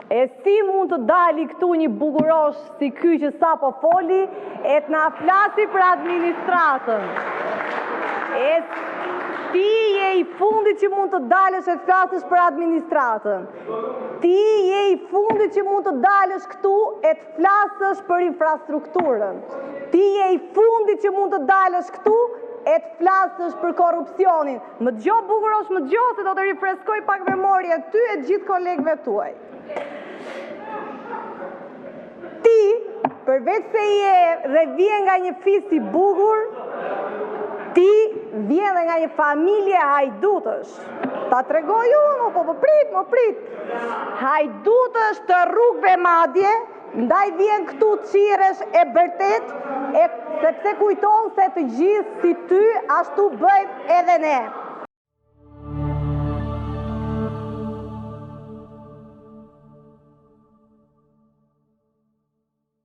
E si mund të dali këtu një bukurosh si ky që sapo foli e të na flasi për administratën? E ti je i fundit që mund të dalësh e të flasësh për administratën. Ti je i fundit që mund të dalësh këtu e të flasësh për infrastrukturën. Ti je i fundit që mund të dalësh këtu e të flasësh për korrupsionin. Më dëgjo bukurosh, më dëgjo se do të rifreskoj pak memorien ty e të gjithë kolegëve tuaj. Ti, përveç se je dhe vjen nga një fis i bukur, ti vjen dhe nga një familje hajdutësh. Ta tregoj unë, po po prit, mo prit. Hajdutësh të rrugëve madje, ndaj vjen këtu çirresh e bërtet, e sepse kujton se të gjithë si ty ashtu bëjmë edhe ne.